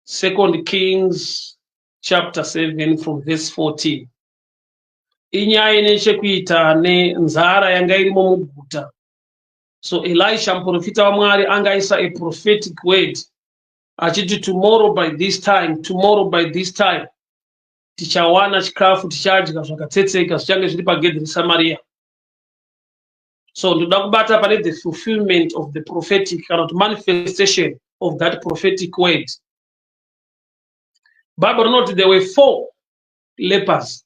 Second Kings chapter 7 from verse 14. Inyaya ine chekuita nenzara yanga irimo muguta. So Elisha muprofita waMwari anga aisa a prophetic word achiti tomorrow by this time, tomorrow by this time tichawana chikafu, tichadya zvakatsetseka, zvichange zviri pagedhi reSamaria. So ndoda kubata pane the fulfillment of the prophetic, kana kuti manifestation of that prophetic word. Bible rinoti there were four lepers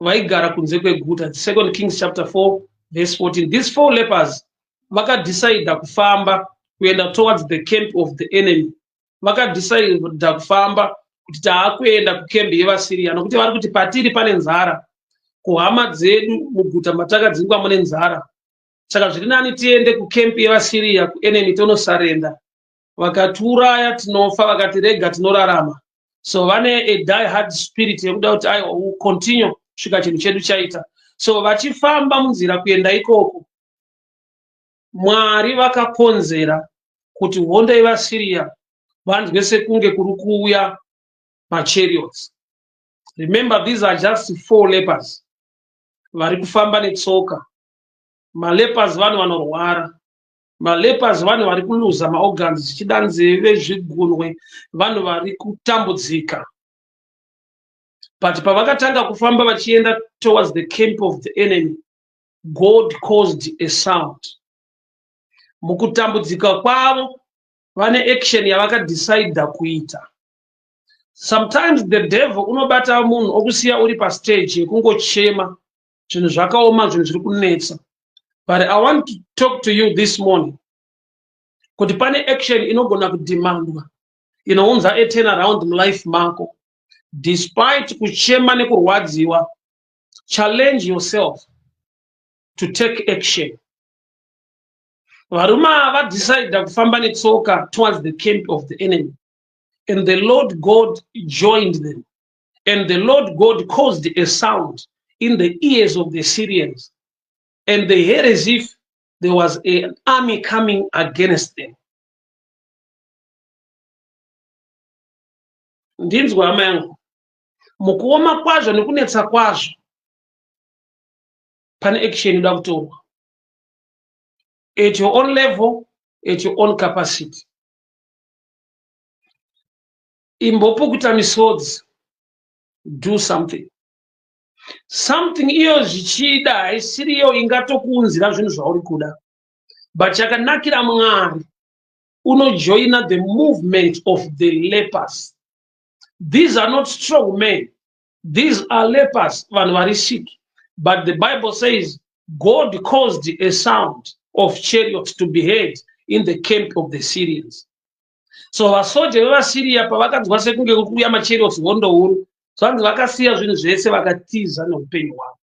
vaigara kunze kweguta. Second Kings chapter 4 verse 14. These four lepers vakadecida kufamba kuenda towards the camp of the enemy. Vakadecida kufamba kuti taakuenda kukembi yevaSyria, nokuti vari kuti patiri pane nzara, kuhama dzedu muguta matakadzingwa mune nzara, saka zviri nani tiende kukempi yevaSyria, kuenemy, tonosurrender. Vakatiuraya tinofa, vakatirega tinorarama. So vane a die hard spirit yekuda kuti aiwa, continue kusvika chinhu chedu chaita. So vachifamba munzira kuenda ikoko, Mwari vakakonzera kuti hondo yevaSyria vanzwe sekunge kuri kuuya machariots. Remember, these are just four lepers vari kufamba netsoka. Malepers vanhu vanorwara, malepers vanhu vari kuluza maorgans, zvichida nzeve, zvigunwe, vanhu vari kutambudzika. But pavakatanga kufamba vachienda towards the camp of the enemy, God caused a sound. Mukutambudzika kwavo vane action yavakadecida kuita. Sometimes the devil unobata munhu okusiya uri pastage yekungochema, zvinhu zvakaoma, zvinhu zviri kunetsa. But I want to talk to you this morning kuti pane action inogona kudemandwa inounza a turn around mulife mako despite kuchema nekurwadziwa. Challenge yourself to take action. Varume ava vadecida kufamba netsoka towards the camp of the enemy, and the Lord God joined them, and the Lord God caused a sound in the ears of the Syrians, and they heard as if there was an army coming against them. Ndinzwa hama yangu, mukuoma kwazvo nekunetsa kwazvo pane action inoda kutorwa at your own level, at your own capacity. Imbopukuta misodzi, do something, something. Iyo zvichida haisiriyo ingatokuunzira zvinhu zvauri kuda, but chakanakira Mwari, unojoina the movement of the lepers. These are not strong men, these are lepers, vanhu vari sick. But the Bible says God caused a sound of chariots to be heard in the camp of the Syrians. So vasoja vevaSyria pavakanzwa sekunge kuri kuuya machariots, hondo huru, zvanzi vakasiya zvinhu zvese vakatiza neupenyu hwavo.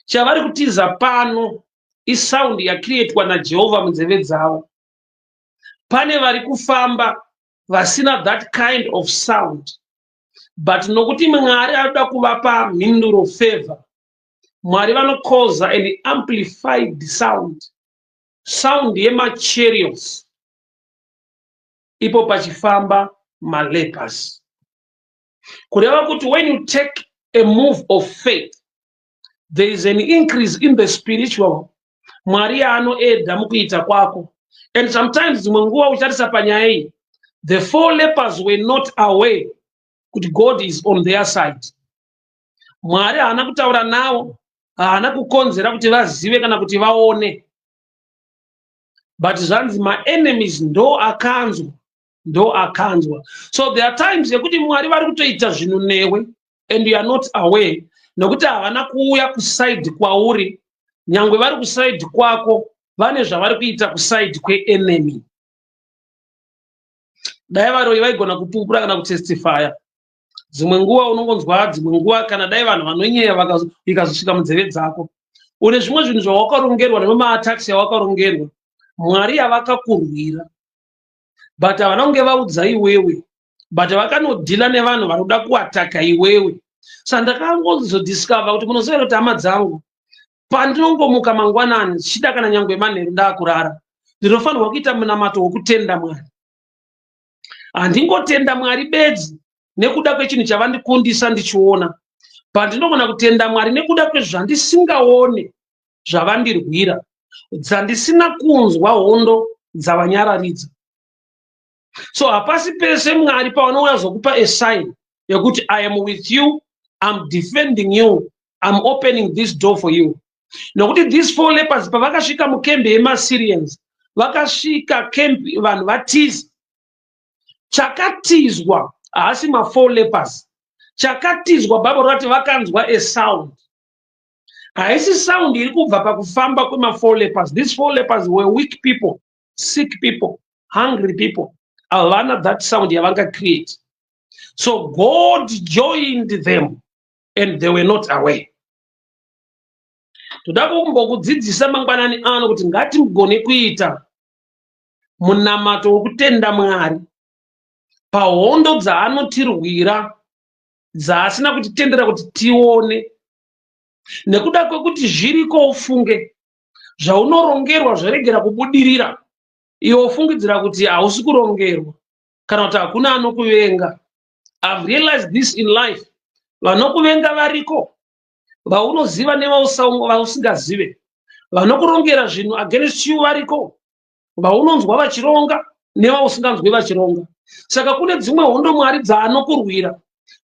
Chavari kutiza pano isound yacreatwa naJehovha munzeve dzavo. Pane vari kufamba vasina that kind of sound, but nokuti Mwari anoda kuvapa mhinduro, favor, Mwari vanokoza an amplified sound, sound yemachariots ipo pachifamba malepers. Kureva kuti when you take a move of faith, there is an increase in the spiritual Mwari yaanoedha mukuita kwako. And sometimes dzimwe nguva ucharisa panyaya iyi, the four lepers were not aware kuti God is on their side. Mwari haana kutaura navo, haana kukonzera kuti vazive kana kuti vaone, but zvanzi maenemies ndo akanzwa, ndo akanzwa. So there are times yekuti Mwari vari kutoita zvinhu newe and you are not aware, nokuti havana kuuya kuside kwauri. Nyangwe vari kuside kwako, vane zvavari kuita kuside kweenemy. Dai varoi vaigona kupupura kana kutestifya, dzimwe nguva unongonzwa, dzimwe nguva kana dai vanhu vanonyeya ikazosvika munzeve dzako, une zvimwe zvinhu zvawakarongerwa nemamaattacks yawakarongerwa, Mwari yavakakurwira, but havana kunge vaudza iwewe, but vakanodhila nevanhu vanoda kuataka iwewe. Saka ndakangozodiscover kuti munoziva kuti hama dzangu, pandinongomuka mangwanani, zvichida kana nyangwe manheru ndaakurara, ndinofanirwa kuita munamato wokutenda Mwari. Handingotenda Mwari bedzi nekuda kwechinhu chavandikundisa ndichiona. Pandinogona kutenda Mwari nekuda kwezvandisingaone zvavandirwira, dzandisina kunzwa hondo dzavanyararidza. So hapasi pese Mwari pavanouya zokupa a sign yekuti I am with you, I'm defending you, I'm opening this door for you. Nokuti these four lepers pavakasvika mukembi yemaSyrians, vakasvika kembi vanhu vatiza. Chakatizwa haasi mafour lepers. Chakatizwa Bible rati vakanzwa a sound. Haisi sound iri kubva pakufamba kwemafour lepers. These four lepers were weak people, sick people, hungry people. Havana that sound yavanga create. So God joined them and they were not aware. Toda kumbokudzidzisa mangwanani ano kuti ngatimugone kuita munamato wokutenda Mwari pahondo dzaanotirwira dzaasina kutitendera kuti tione, nekuda kwekuti zviriko ufunge zvaunorongerwa zvoregera kubudirira, iwe ufungidzira kuti hausi kurongerwa kana kuti hakuna anokuvenga. I've realized this in life. Vanokuvenga variko, vaunoziva nevausingazive. Vanokurongera zvinhu against you variko, vaunonzwa vachironga nevausinganzwi vachironga. Saka kune dzimwe hondo Mwari dzaanokurwira,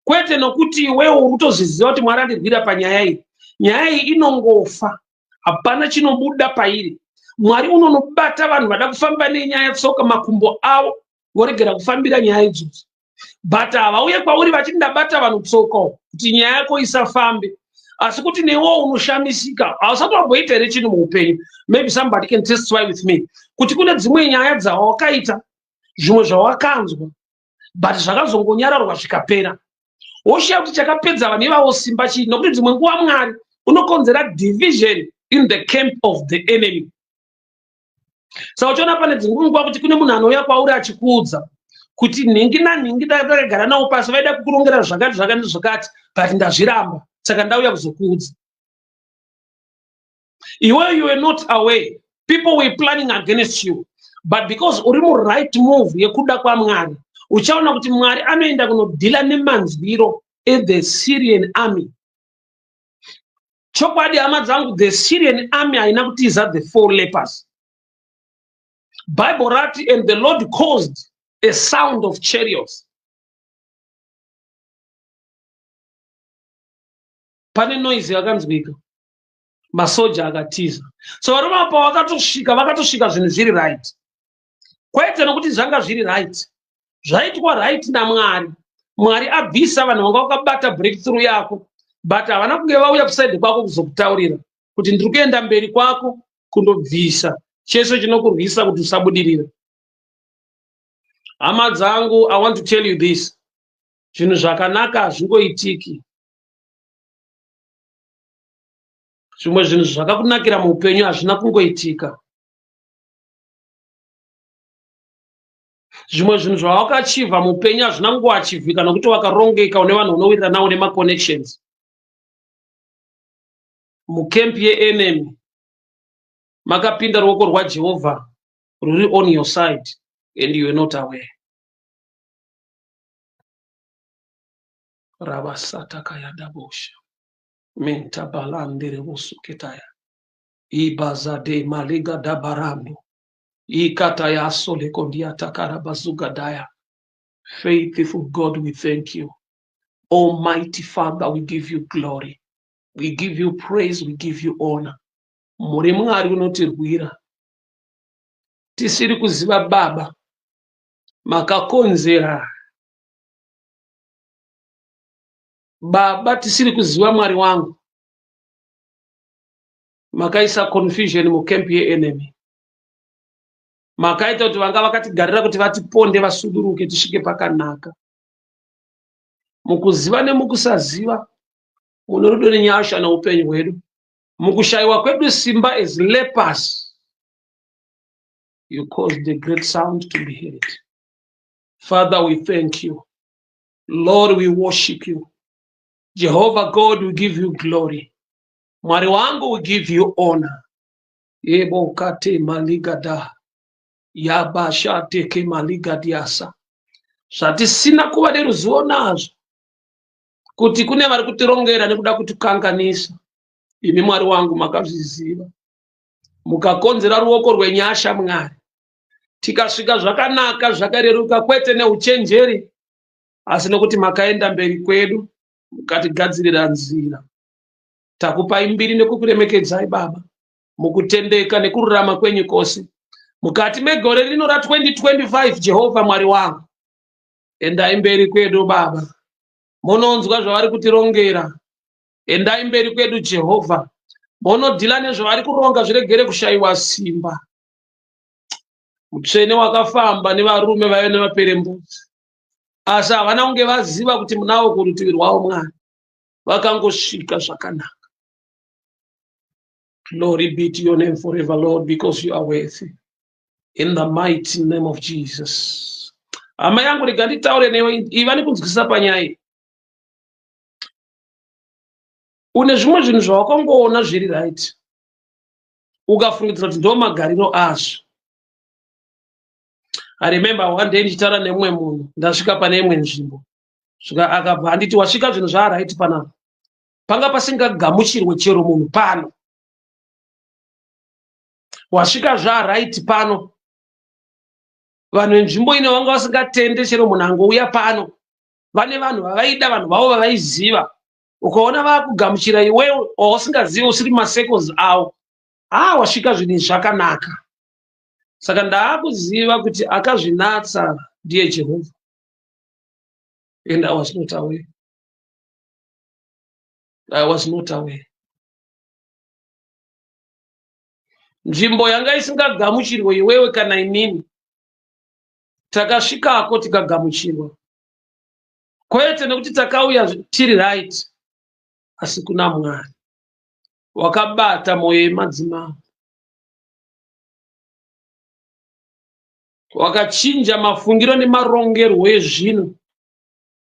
kwete nokuti iwewe uri kutozviziva kuti Mwari andirwira panyaya iyi. Nyaya iyi inongofa, hapana chinobuda pairi. Mwari unonobata vanhu vada kufamba nenyaya tsoka makumbo avo voregera kufambira nyaya idzodzo. But havauye kwauri vachiti ndabata vanhu tsoka kuti nyaya yako isafambe, asi kuti newewo unoshamisika. Hausati wamboita here chinhu muupenyu? Maybe somebody can testify with me kuti kune dzimwe nyaya dzawakaita, zvimwe zvawakanzwa, but zvakazongonyararwa zvikapera. Woshiya kuti chakapedza vanhu ivavo simba chii? Nokuti dzimwe nguva Mwari unokonzera division in the camp of the enemy. Saka uchiona pane dzimwe nguva kuti kune munhu anouya kwauri achikuudza kuti nhingi nanhingi ndakagara nawo pasi, vaida kukurongera zvakati zvakati zvakati, but ndazviramba, saka ndauya kuzokuudza. Iwe you were not aware people were planning against you, but because uri muright move yekuda kwaMwari, uchaona kuti Mwari anoenda kunodhila nemanzwiro ethe Syrian army. Chokwadi hama dzangu, the Syrian army haina kutiza the four lepers. Bible rati, and the Lord caused a sound of chariots. Pane noise yakanzwika, masoja akatiza. So varume apa vakatosvika, vakatosvika zvinhu zviri right. Kwete nokuti zvanga zviri right, zvaitwa right naMwari. Mwari abvisa vanhu vanga vakabata breakthrough yako, but havana kunge vauya kusaidi kwako kuzokutaurira kuti ndiri kuenda mberi kwako kundobvisa chese chinokurwisa kuti usabudirira. Hama dzangu, I want to tell you this. Zvinhu zvakanaka hazvingoitiki. Zvimwe zvinhu zvakakunakira muupenyu hazvina kungoitika. Zvimwe zvinhu zvawakachivha muupenyu hazvina kungoachivhika nokuti wakarongeka, une vanhu unowirira nawo nemaconnections. Mukempi yeenemy makapinda ruoko rwaJehovha ruri on your side and you are not aware. Ravasatakayadabosha mentabalanderevosuketaya ibazade maliga dabarando ikatayasolekondiatakarabazugadaya. Faithful God, we thank you. Almighty Father, we give you glory. We give you praise, we give you honor. Muri Mwari unotirwira. Tisiri kuziva Baba, makakonzera. Baba, tisiri kuziva Mwari wangu, makaisa confusion mucamp yeenemy. Makaita kuti vanga vakatigarira kuti vatiponde vasuduruke tisvike pakanaka. Mukuziva nemukusaziva, mune rudo nenyasha neupenyu hwedu. Mukushayiwa kwedu simba as lepers, you caused the great sound to be heard. Father, we thank you. Lord, we worship you. Jehovah God, we give you glory. Mwari wangu, we give you honor. Yebo kate maligada. Yabasha teke maligadiasa. Zvatisina kuva neruzivo nazvo kuti kune vari kutirongera nekuda kutikanganisa. Imi Mwari wangu makazviziva. Mukakonzera ruoko rwenyasha Mwari. Tikasvika zvakanaka zvakareruka kwete neuchenjeri asi nokuti makaenda mberi kwedu mukatigadzirira nzira. Takupai mbiri nekukuremekedzai Baba mukutendeka nekururama kwenyu kwose. Mukati megore rino ra 2025 Jehovha Mwari wangu, endai mberi kwedu Baba. Munonzwa zvavari kutirongera. Endai mberi kwedu Jehovha. Munodhila nezvavari kuronga zviregere kushayiwa simba. Mutsvene wakafamba nevarume vaive nemaperembudzi. Asi havana kunge vaziva kuti munawo kurutivi rwavo Mwari. Vakangosvika zvakanaka. Glory be to your name forever, Lord, because you are worthy. In the mighty name of Jesus. Hama yangu rega nditaure newe, iva nekunzwisisa panyaya iyi. Une zvimwe zvinhu zvawakangoona zviri right, ukafungidzira kuti ndo magariro azvo. I remember one day ndichitaura nemumwe munhu, ndasvika pane imwe nzvimbo, svika akabva anditi wasvika zvinhu zvaaright panapa, panga pasingagamuchirwe chero munhu pano. Wasvika zvaaright pano, vanhu venzvimbo ino vanga vasingatende chero munhu angouya pano. Vane vanhu vavaida, vanhu vavo vavaiziva. Ukaona vakugamuchira iwewe wausingazivi, usiri mumasekozi avo, haa wasvika zvinhu zvakanaka. Saka ndaakuziva kuti akazvinatsa ndiye Jehovha. And I was not aware. I was not aware. Nzvimbo yanga isingagamuchirwe iwewe kana inini, takasvikako tikagamuchirwa. Kwete nekuti takauya tiri right, asi kuna Mwari wakabata mwoyo yemadzimambo, wakachinja mafungiro nemarongerwo ezvinhu,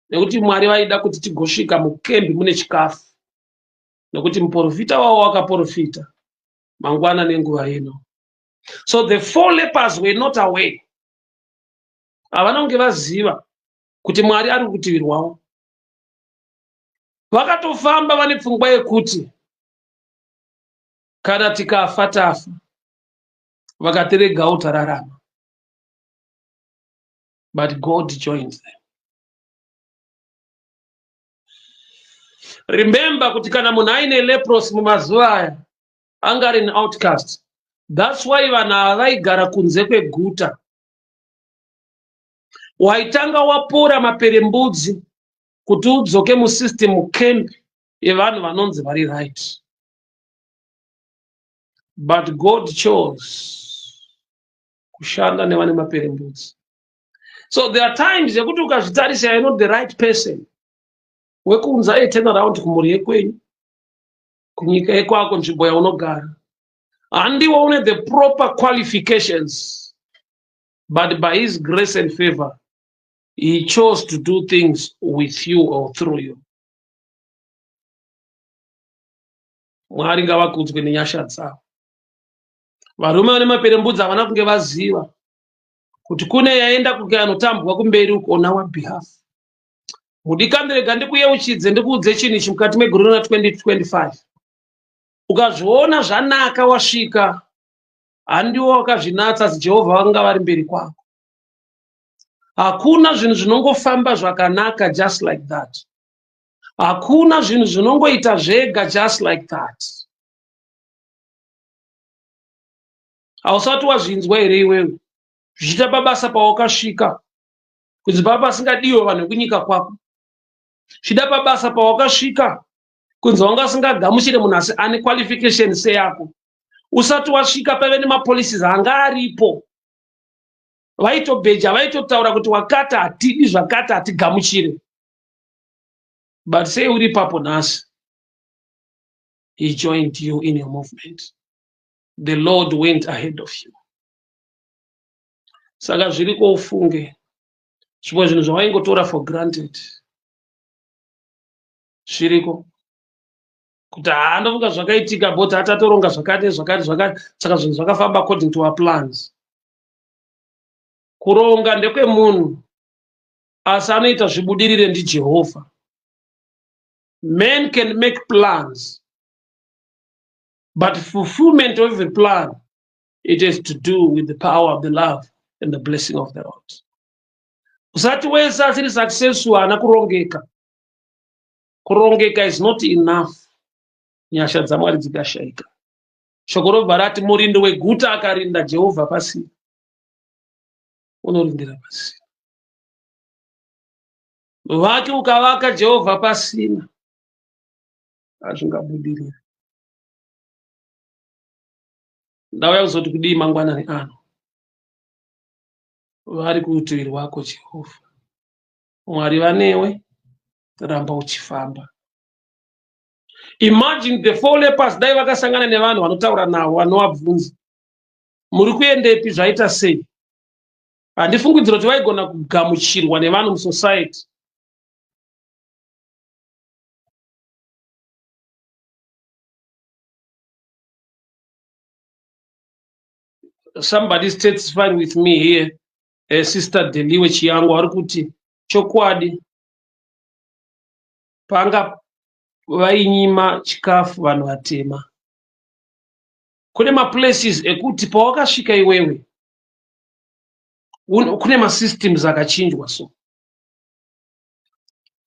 nekuti Mwari vaida kuti tigosvika mukembi mune chikafu, nekuti muprofita wavo wakaprofita mangwana nenguva ino. So the four lepers were not aware. Havana kunge vaziva kuti Mwari ari rutivi rwavo. Vakatofamba vane pfungwa yekuti kana tikafa tafa, vakatiregawo tararama. But God joined them. Remember kuti kana munhu aine leprosy mumazuva aya, anga ari an outcast. That's why vanhu ava vaigara kunze kweguta. Waitanga wapora maperembudzi kuti udzoke musystem camp yevanhu vanonzi vari right. But God chose kushanda nevane maperembudzi. So there are times yekuti ukazvitarisa you are not the right person wekuunza a turnaround kumhuri yekwenyu, kunyika yekwako, nzvimbo yaunogara. Handiwo une the proper qualifications, but by his grace and favor, he chose to do things with you or through you. Mwari ngavakudzwe nenyasha dzavo. Varume vane maperembudzi havana kunge vaziva kuti kune yaenda kukanotambwa kumberi uko on our behalf. Mudikani, rega ndikuyeuchidze, ndikuudze chinhu ichi mukati megore ra 2025. Ukazviona zvanaka wasvika, handiwo wakazvinatsa, asi Jehovha vanga vari mberi kwako. Hakuna zvinhu zvinongofamba zvakanaka just like that. Hakuna zvinhu zvinongoita zvega just like that. Hausati wazvinzwa here iwewe zvichiita pabasa pawakasvika kunzi pava pasingadiwe vanhu vekunyika kwako? Zvichida pabasa pawakasvika kunzi wanga usingagamuchire munhu asi ane qualification seyako. Usati wasvika paive nemapolicies anga aripo, vaitobheja, vaitotaura kuti wakati hatidi zvakati, hatigamuchire. But sei uri ipapo nhasi? He joined you in your movement. The Lord went ahead of you. Saka zviriko ufunge zvimwe zvinhu zvawaingotora for granted. Zviriko kuti haa ndofunga zvakaitika but hatatoronga zvakati zvakati zvakati, saka zvinhu zvakafamba according to our plans. Kuronga ndekwemunhu, Asi anoita zvibudirire ndiJehovha. Men can make plans, but fulfillment of every plan, it has to do with the power of the love and the blessing of the Lord. Usati wese asiri successful haana kurongeka. Kurongeka is not enough. Nyasha dzaMwari dzikashaika. Shoko robva rati murindi weguta akarinda Jehovha pasina. Unorindira pasina. Vaki ukavaka Jehovha pasina hazvingabudiriri. Ndauya kuzoti kudii mangwanani ano? Vari kurutivi rwako Jehovha. Mwari vanewe, ramba uchifamba. Imagine the four lepers dai vakasangana nevanhu vanotaura navo vanovabvunza. Muri kuendepi zvaita sei? Handifungidzira kuti vaigona kugamuchirwa nevanhu musociety. Somebody is testifying with me here, Sister Deliwe Chiyango ari kuti chokwadi panga vainyima chikafu vanhu vatema. Kune maplaces ekuti pawakasvika iwewe kune masystems akachinjwa. So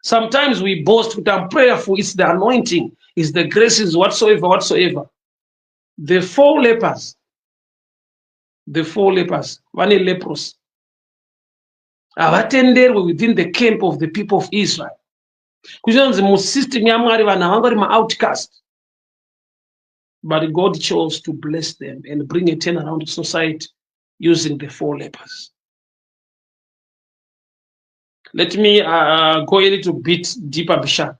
sometimes we boast kuti I'm prayerful, it's the anointing, it's the graces, whatsoever, whatsoever. The four lepers, the four lepers, vane leprosy. Havatenderwe within the camp of the people of Israel. Kuchinonzi musystem yaMwari vanhu havangori maoutcast. But God chose to bless them and bring a turnaround to society using the four lepers. Let me go a little bit deeper, Bishop.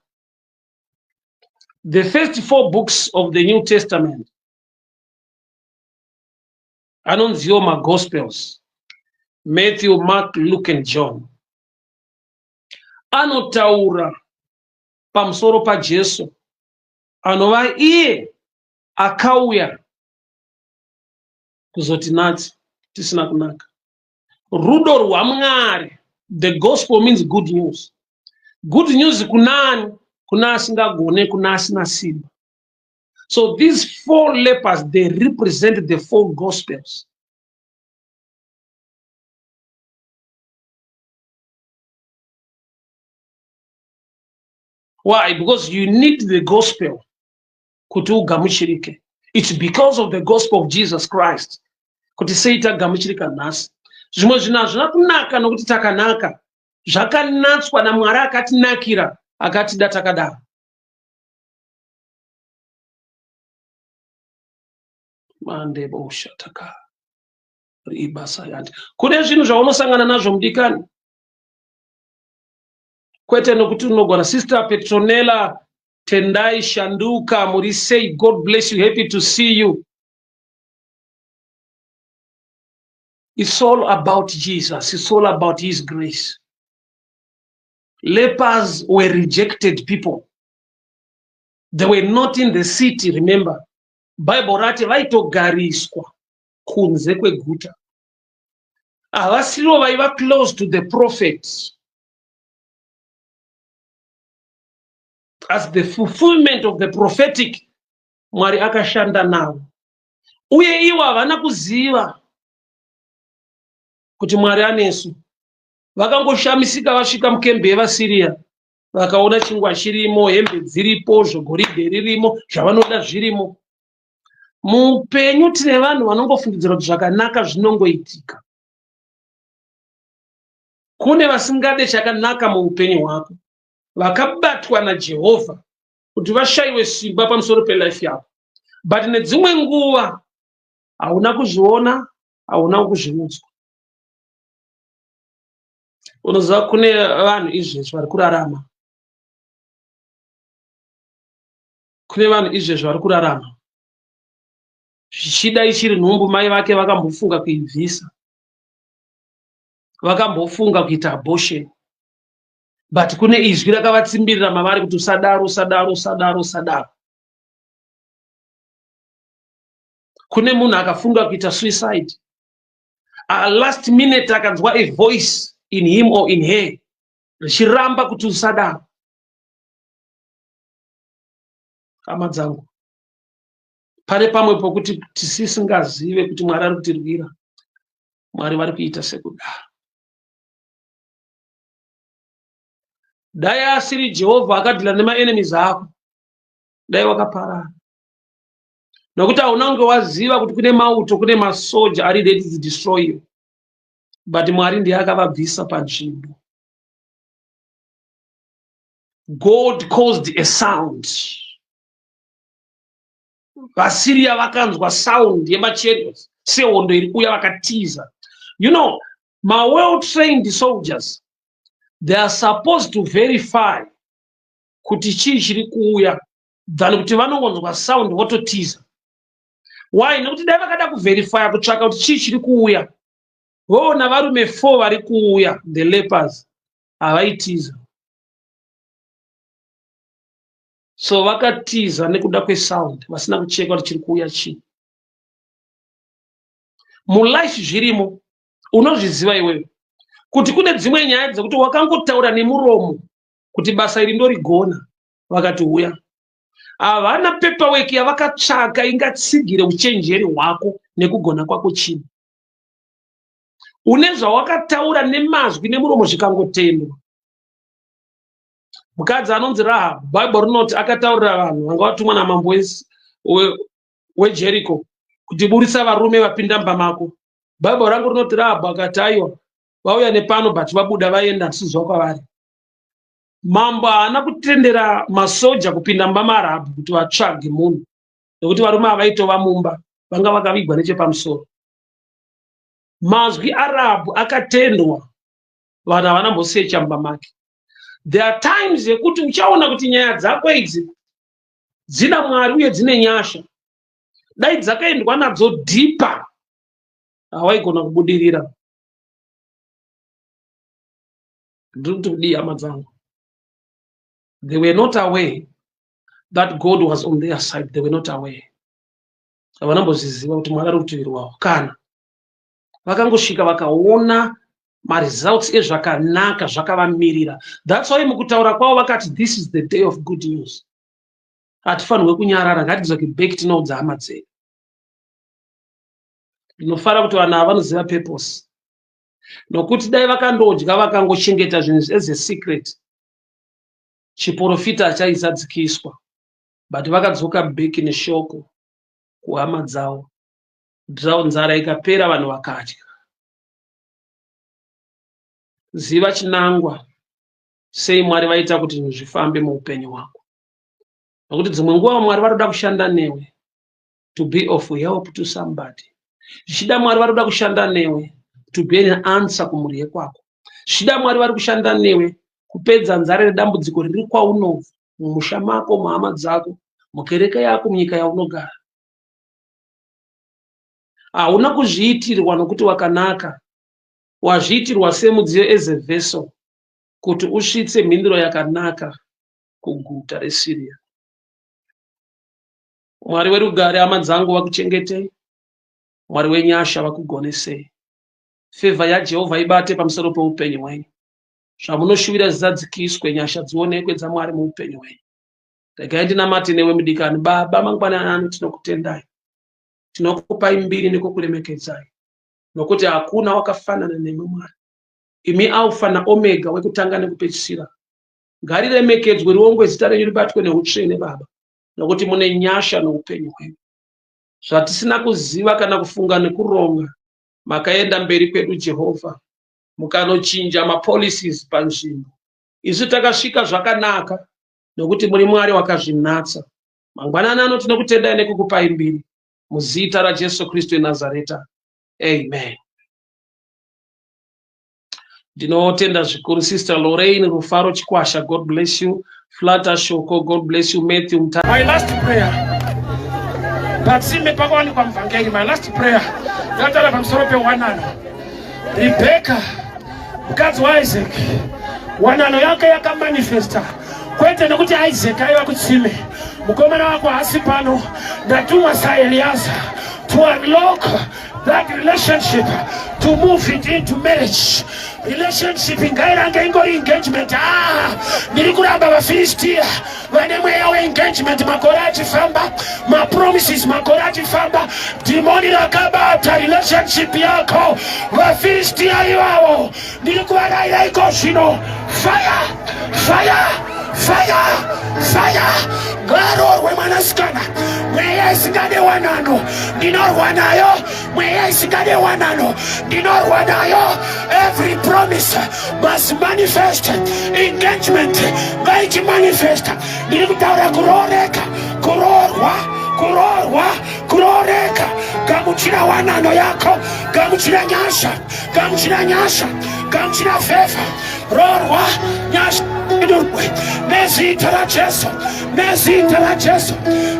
The first four books of the New Testament, anonziwo maGospels, Matthew, Mark, Luke and John, anotaura pamusoro paJesu, anova iye akauya kuzotinatsa tisina kunaka. Rudo rwaMwari, the gospel means good news. Good news kunani? Kuna asingagone, kuna asina simba. So these four lepers, they represent the four gospels. Why? Because you need the gospel kuti ugamuchirike. It's because of the gospel of Jesus Christ kuti sei tagamuchirika nhasi. Zvimwe zvinhu hazvina kunaka nokuti takanaka. Zvakanatswa naMwari akatinakira, akatida takadaro. Mandeboshataka ribasa yandi. Kune zvinhu zvaunosangana nazvo mudikani. Kwete nokuti unogona. Sister Petronella Tendai Shanduka, muri sei? God bless you. Happy to see you. It's all about Jesus. It's all about his grace. Lepers were rejected people. They were not in the city, remember. Bible rati vaitogariswa kunze kweguta. Havasirivo vaiva close to the prophets. As the fulfillment of the prophetic, Mwari akashanda navo. Uye ivo havana kuziva kuti Mwari anesu. Vakangoshamisika vasvika mukembe yevaSiria, vakaona chingwa chirimo, hembe dziripo, zvogoridhe ririmo, zvavanoda zvirimo. Muupenyu tine vanhu vanongofungidzira kuti zvakanaka zvinongoitika. Kune vasingade chakanaka muupenyu hwako, vakabatwa naJehovha kuti vashaiwe simba pamusoro pelife yako. But nedzimwe nguva hauna kuzviona, hauna kuzviudzwa. Unoziva kune vanhu izvezvi vari kurarama. Kune vanhu izvezvi vari kurarama. Zvichida ichiri nhumbu mai vake vakambofunga kuibvisa. Vakambofunga kuita abortion. But kune izwi rakavatsimbirira mavari kuti usadaro, usadaro, usadaro, usadaro. Kune munhu akafunga kuita suicide. Last minute akanzwa a voice in him or in her. Richiramba kuti usadaro. Hama dzangu, pane pamwe pokuti tisisingazive kuti Mwari ari kutirwira. Mwari vari kuita sekudaro. Dai asiri Jehovha akadhila nemaenemies ako, dai wakaparara. Nokuti hauna kunge waziva kuti kune mauto, kune masoja ari ready to destroy you. But Mwari ndiye akavabvisa panzvimbo. God caused a sound. VaSyria vakanzwa sound yemachariots sehondo iri kuuya vakatiza. You know, ma well-trained soldiers, they are supposed to verify kuti chii chiri kuuya than kuti vanongonzwa sound vototiza. Why? Nekuti dai vakada kuverifya kutsvaka kuti chii chiri kuuya, voona varume 4 vari kuuya, the lepers, havaitiza. So vakatiza nekuda kwesound, vasina kucheka kuti chiri kuuya chii. Mulife zvirimo, unozviziva iwewe kuti kune dzimwe nyaya dzekuti wakangotaura nemuromo kuti basa iri ndorigona, vakati uya. Havana paperwork yavakatsvaka ingatsigire uchenjeri hwako nekugona kwako chinhu. Une zvawakataura nemazwi nemuromo zvikangotendwa. Mukadzi anonzi Rahab, Bible rinoti akataurira vanhu vanga vatumwa namambo weJericho kuti burisa varume vapinda mumba mako. Bible rangu rinoti Rahab akati aiwa, vauya nepano but vabuda vaenda handisizwa kwavari. Mambo haana kutendera masoja kupinda mumba maRahabhu kuti vatsvage munhu, nekuti varume havaitova mumba, vanga vakavigwa nechepamusoro. Mazwi aRahabhu akatendwa, vanhu havana mbosecha mumba make. There are times yekuti uchaona kuti nyaya dzako idzi dzina Mwari uye dzine nyasha. Dai dzakaendwa nadzo deeper, hawaigona kubudirira. Ndiri kuti kudii hama dzangu? They were not aware that God was on their side. They were not aware. Havana mbozviziva kuti Mwari ari rutivi rwavo. Kana vakangosvika vakaona maresults ezvakanaka zvakavamirira. That's why mukutaura kwavo vakati this is the day of good news. Hatifanirwe kunyarara, ngatidzoke back tinoudza hama dzedu. Ndinofara kuti vanhu ava vanoziva purpose. Nokuti dai vakandodya vakangochengeta zvinhu as a secret, chiprofita chaizadzikiswa. But vakadzoka back neshoko kuhama dzavo. Nzara ikapera vanhu vakadya. Ziva chinangwa sei Mwari vaita kuti zvinhu zvifambe muupenyu hwako. Nokuti dzimwe nguva Mwari varoda kushanda newe to be of help to somebody. Zvichida Mwari varoda kushanda newe to be an answer kumhuri yekwako. Zvichida Mwari vari kushanda newe kupedza nzara nedambudziko riri kwaunobva, mumusha mako, muhama dzako, mukereke yako, munyika yaunogara. Hauna kuzviitirwa nokuti wakanaka. Wazviitirwa semudziyo as a vessel kuti usvitse mhinduro yakanaka kuguta reSyria. Mwari werugare hama dzangu vakuchengetei. Mwari wenyasha vakugonesei. Favor yaJehovha ibate pamusoro peupenyu hwenyu. Zvamunoshuvira zvizadzikiswe, nyasha dzionekwe dzaMwari muupenyu hwenyu. Regai ndinamate newe mudikani. Baba, mangwanani ano tinokutendai. Tinokupai mbiri nekukuremekedzai. Nokuti hakuna wakafanana nemwi Mwari. Imi Alpha naOmega wekutanga nekupedzisira. Ngariremekedzwe riongwe zita renyu ribatwe neutsvene Baba. Nokuti mune nyasha noupenyu hwedu. Zvatisina kuziva kana kufunga nekuronga, makaenda mberi kwedu Jehovha. Mukanochinja mapolicies panzvimbo. Isu takasvika zvakanaka nokuti muri Mwari wakazvinatsa. Mangwanani ano tinokutendai nekukupai mbiri. Muzita raJesu Kristu weNazareta. Amen. Ndinotenda zvikuru Sister Lorraine Rufaro Chikwasha. God bless you. Flutter Shoko. God bless you. Matthew Mta. My last prayer. Patsime pakawanikwa muvhangeri. My last prayer. Ndataura pamusoro pewanano. Rebecca mukadzi waIsaac, wanano yake yakamanifesta kwete nekuti Isaac aiva kutsime. Mukomana wako haasi pano, ndatumwa saEliaza to unlock that relationship, to move it into marriage. Relationship ngairange ingori engagement. Ah, ndiri kuramba vaFilistia vane mweya weengagement. Makore achifamba, mapromises makore achifamba, dhimoni rakabata relationship yako. VaFilistia ivavo ndiri kuvarayira iko zvino, fire, fire, fire, fire! Ngaroorwe mwanasikana. Mweya isingade wanano ndinorwa nayo. Mweya isingade wanano ndinorwa nayo. Every promise must manifest. Engagement ngaichimanifesta. Ndiri kutaura kurooreka, kuroorwa, kuroorwa, kurooreka. Gamuchira wanano yako, gamuchira nyasha, gamuchira nyasha, gamuchira favor. Roorwa, nyasha idurwe nezita raJesu, nezita raJesu.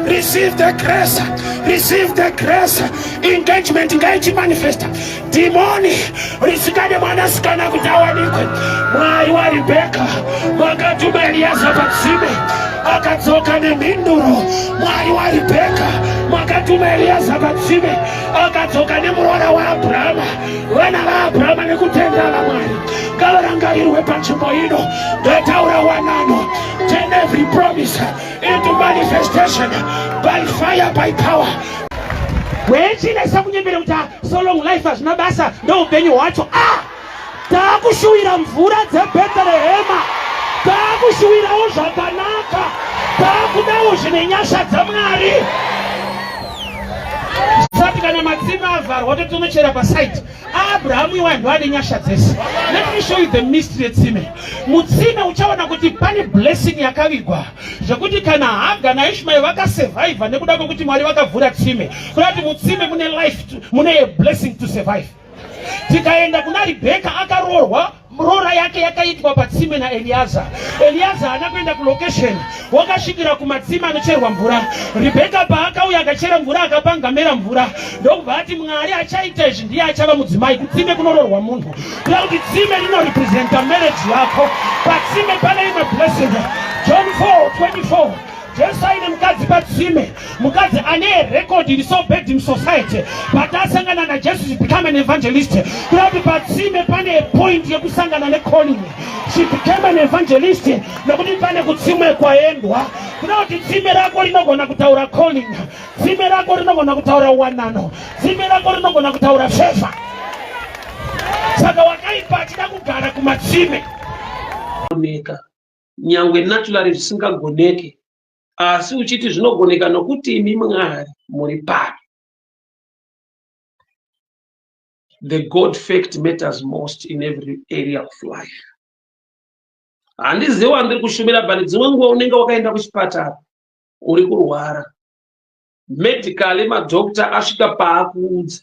Receive the grace, receive the grace. Engagement ngaichimanifesta. Dhimoni risingade mwanasikana kuti awanikwe, Mwari waRibheka makatuma Eliyaza patsime, akadzoka nemhinduro. Mwari waRibheka makatuma Eliyaza patsime, akadzoka nemuroora waAbhurahama. Vana vaAbhurahama nekutenda vaMwari ngavarangarirwe panzvimbo ino. Ndataura wanano. Turn every promise into manifestation by fire, by power. Wechinesa kunyembera kuti, "Ah, so long life hazvina basa, ndo upenyu hwacho." Ah, taakushuwira mvura dzeBhetherehema, taakushuwirawo zvakanaka, taakudawo zvine nyasha dzaMwari. Sati kana matsime avharwa, totonochera pasite. Abrahamu iwayo ndo ane nyasha dzese. Let me show you the mystery yetsime. Mutsime uchaona kuti pane blessing yakavigwa, zvekuti kana Haga naIshmael vakasurvivha nekuda kwekuti Mwari vakavhura tsime. Kuda kuti mutsime mune life, mune a blessing to survive. Tikaenda kuna Ribheka, akaroorwa, roora yake yakaitwa patsime naEliaza. Eliaza haana kuenda kulocation, wakasvikira kumatsime anocherwa mvura. Ribheka paakauya, akachera mvura, akapa ngamera mvura, ndokubva ati, "Mwari achaita izvi ndiye achava mudzimai." Kutsime kunororwa munhu. Kuda kuti tsime rinorepresenta marriage yako. Patsime pane imwe blessing. John 4:24, Jesu aine mukadzi patsime, mukadzi ane record iri so bad in society, but asangana naJesu, she become an evangelist. Kuda kuti patsime pane point yekusangana necalling. She became an evangelist nekuti pane kutsime kwaendwa. Kuda kuti tsime rako rinogona kutaura calling, tsime rako rinogona kutaura wanano, tsime rako rinogona kutaura favor. Saka wakaipa achida kugara kumatsime. Goneka nyangwe naturally zvisingagoneke, asi uchiti zvinogoneka nokuti imi Mwari muri pano. The God fact matters most in every area of life. Handizivi wandiri kushumira, but dzimwe nguva unenge wakaenda kuchipatara, uri kurwara medically, madhokta asvika paakuudza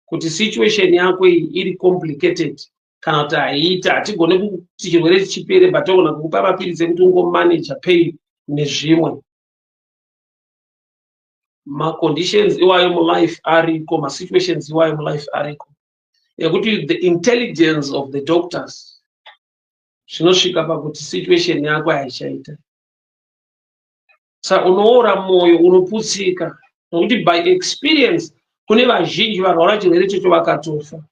kuti situation yako iyi iri complicated, kana kuti haiiti, hatigone kuti chirwere chipere, but togona kukupa mapiritsi ekuti ungomanage pain nezvimwe. Maconditions iwayo mulife ariko, masituations iwayo mulife ariko ekuti the intelligence of the doctors zvinosvika pakuti situation yako haichaita. Saka unoora mwoyo, unoputsika, nokuti by experience kune vazhinji varwara chirwere ichocho vakatofa.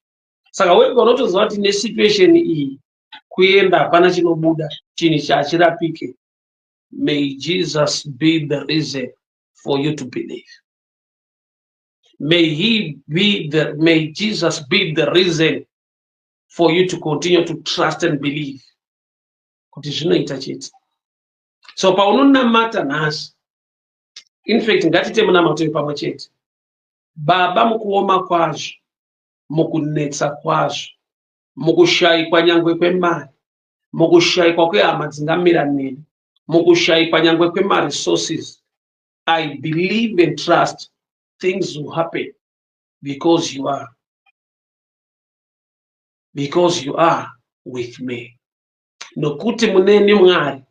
Saka wega unotoziva kuti nesituation iyi kuenda hapana chinobuda, chinhu ichi hachirapike. May Jesus be the reason for you to believe. May Jesus be the reason for you to continue to trust and believe kuti zvinoita chete. So paunonamata nhasi, in fact ngatite munamato pamwe chete. Baba, mukuoma kwazvo, mukunetsa kwazvo, mukushayikwa nyangwe kwemari, mukushayikwa kwehama dzingamira neni, mukushayikwa nyangwe kwemaresources, I believe and trust things will happen because you are with me, nokuti muneni, Mwari.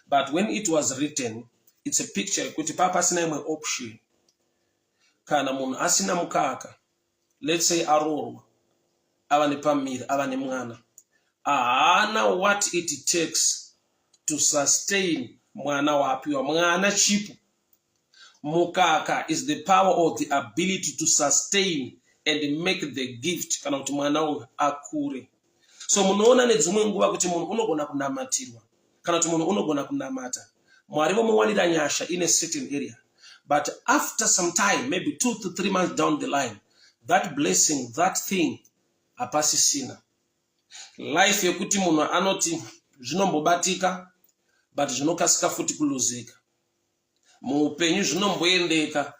But when it was written, it's a picture yekuti paa pasina imwe option. Kana munhu asina mukaka, let's say aroorwa, ava nepamiri, ava nemwana, haana what it takes to sustain mwana waapiwa. Mwana chipo. Mukaka is the power or the ability to sustain and make the gift, kana kuti mwana uyu akure. So munoona nedzimwe nguva kuti munhu unogona kunamatirwa, kana kuti munhu unogona kunamata, Mwari vomuwanira nyasha in a certain area, but after some time, maybe 2 to 3 months down the line, that blessing, that thing hapasisina. Life yekuti munhu anoti zvinombobatika, but zvinokasika futi kuluzika muupenyu. Zvinomboendeka,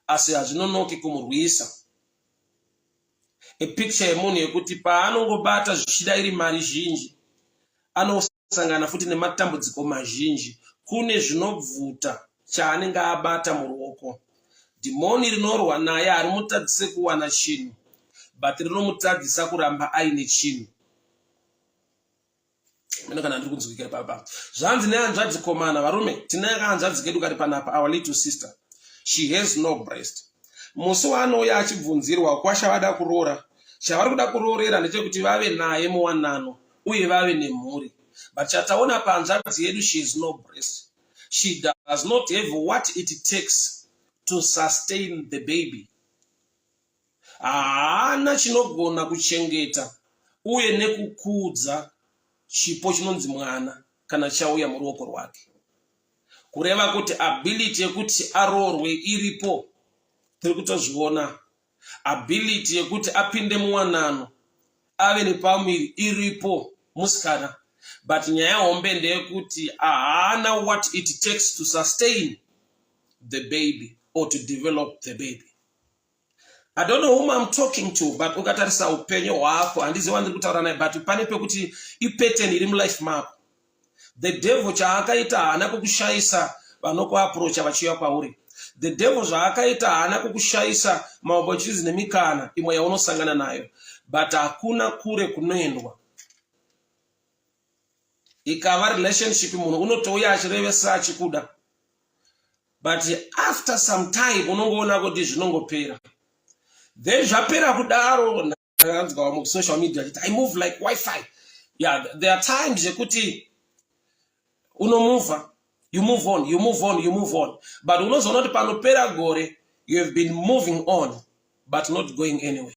asi hazvinonoki kumurwisa. Epicture yemunhu yekuti paanongobata, zvichida iri mari zhinji, anosangana futi nematambudziko mazhinji. Kune zvinobvuta chaanenge abata muruoko. Dhimoni rinorwa naye harimutadzise kuwana chinhu, but rinomutadzisa kuramba aine chinhu. Mene kana ndiri kunzwika ipapa. Zvanzi nehanzvadzi komana, varume, tine kahanzvadzi kedu kari panapa, our little sister. She has no breast. Musi waanouya achibvunzirwa kwasha vada kuroora, chavari kuda kuroorera ndechekuti vave naye muwanano uye vave nemhuri. But chataona pahanzvadzi yedu, she is no breast. She does not have what it takes to sustain the baby. Haana chinogona kuchengeta uye nekukudza chipo chinonzi mwana kana chauya muruoko rwake. Kureva kuti ability yekuti aroorwe iripo, tiri kutozviona. Ability yekuti apinde muwanano, ave nepamuviri iripo, musikana, but nyaya hombe ndeyekuti haana what it takes to sustain the baby or to develop the baby. I don't know whom I'm talking to, but ukatarisa upenyu hwako, handizivi wandiri kutaura naye, but pane pekuti ipattern iri mulife mako. The devil chaakaita, haana kukushayisa vanokuapproacha vachiuya kwauri. The devil zvaakaita, haana kukushayisa maopportunities nemikana imwe yaunosangana nayo, but hakuna kure kunoendwa. Ikava relationship, munhu unotouya achirevesa achikuda, but after some time unongoona kuti zvinongopera. Then zvapera kudaro, ndakanzwa musocial media achiti, "I move like WiFi." Yeah, there are times yekuti unomuvha, you move on, you move on, you move on, but unozoona kuti panopera gore you have been moving on but not going anywhere.